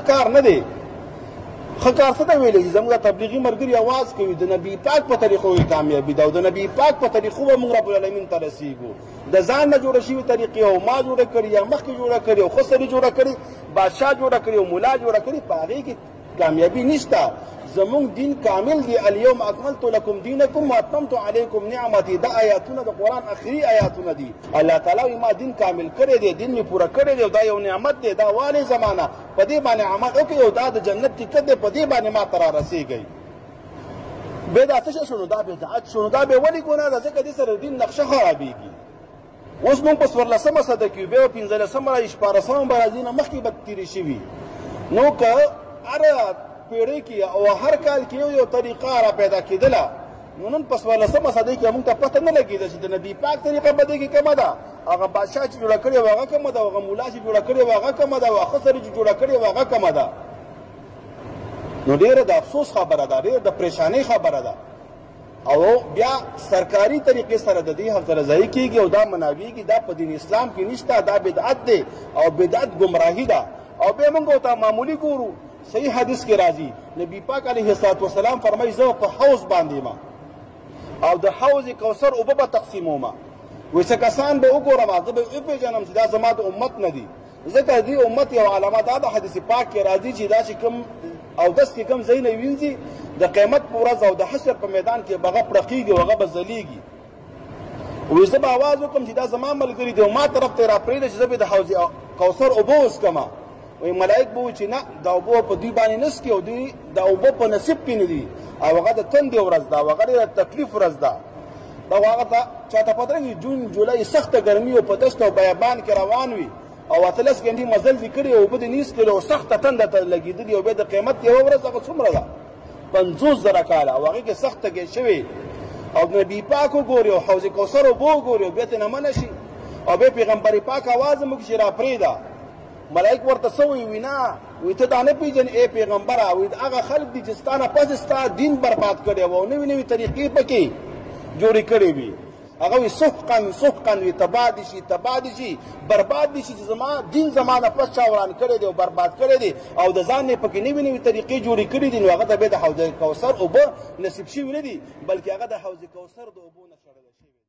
ښه کار نه دی. ښه کار څه ته ویلی چې زموږ تبلیغي ملګري اواز کوي د نبي پاک په طریقو یې کامیابي ده او د نبي پاک په طریقو به موږ رب العالمین ته رسېږو. د ځان نه جوړه شوي طریقې او ما جوړه کړې یا مخکې جوړه کړې او ښه سړي جوړه کړې، بادشاه جوړه کړې او ملا جوړه کړې، په هغې کې کامیابي نشته. زموږ دین کامل دی. الیوم اکملت لکم دینکم واتممت علیکم نعمتي. دا آیاتونه د قرآن اخري آیاتونه دي. الله تعالی وایي ما دین کامل کړی دی، دین مې پوره کړی دی او دا یو نعمت دی، دا والې زمانه په دې باندې عمل وکړئ او دا د جنت ټکټ دی، په دې باندې ما ته را رسېږئ. بیا دا څه شی شو؟ نو دا بدعت شو. نو دا بیا ولې ګناه ده؟ ځکه دې سره دین نقشه خرابېږي. اوس موږ په 14مه سده کې یو، بیا به 15مه راځي، 16مه به راځي، نه مخکې به تېرې شوي. نو که هره پېړۍ کې او هر کال کې یو یو طریقه را پیدا کېدله، نو نن په 14مه صدۍ کې موږ ته پته نه لګېده چې د نبي پاک طریقه په دې کې کومه ده، هغه بادشاه چې جوړه کړې وه هغه کومه ده، هغه ملا چې جوړه کړې وه هغه کومه ده، هغه ښه سړي چې جوړه کړې وه هغه کومه ده. نو ډېره د افسوس خبره ده، ډېره د پریشانۍ خبره ده. او بیا سرکاري طریقې سره د دې حوصله افزایي کېږي او دا مناویږي. دا په دین اسلام کې نشته، دا بدعت دی او بدعت ګمراهي ده. او بیا موږ ورته معمولي ګورو. صحیح حدیث کې راځي نبی پاک علیه الصلاة والسلام فرمایي زه په حوض باندې ما او د حوض کوثر اوبه به تقسیموم. وایي څه کسان به وګورم، زه به وپېژنم چې دا زما د امت نه دي، ځکه د دې امت یو علامه دا د حدیث پاک کې راځي چې دا چې کوم اودس کې کوم ځای نه وینځي د قیامت په ورځ او د حشر په میدان کې به هغه پړقېږي او هغه به ځلېږي. وایي زه به اواز وکړم چې دا زما ملګري دي او ما طرف ته یې راپرېږده چې زه به د حوض کوثر اوبه وڅښم. وایي ملایک به وایي چې نه، دا اوبه په دوی باندې نه څکي او دوی دا اوبه په نصیب کې نه دي، او هغه د تندې ورځ ده او هغه ډېره تکلیف ورځ ده. دا خو هغه ته چاته پته نه، جون جولای سخته ګرمي او په دشت او بیابان کې روان وي او 18 ګنټې مزل دې کړي او اوبه دې نه څکلې او سخته تنده ته لګېدلي او بیا د قیامت یوه ورځ هغه څومره ده؟ 50,000 کاله، او هغې کې سخت تږی شوی او نبي پاک وګوري او حوض کوثر اوبه وګوري او بیا ترې نه منع شي او بیا پیغمبر پاک اواز هم وکړي چې راپرېږده. ملایک ورته څه وایي؟ وایي نه، وایي ته دا نه پېژنې ای پیغمبره، وایي هغه خلک دي چې ستا نه پس ستا دین برباد کړی و او نوې نوې طریقې پکې جوړې کړې وي. هغه وایي سحقا سحقا، وایي تباه دې شي، تباه دې شي، برباد دې شي چې زما دین زما نه پس چا وران کړی دی او برباد کړی دی او د ځان نه پکې نوې نوې طریقې جوړې کړې دي. نو هغه ته بیا د حوض کوثر اوبه نصیب شوي نه دي، بلکې هغه د حوض کوثر د اوبو نه شړلی شوی.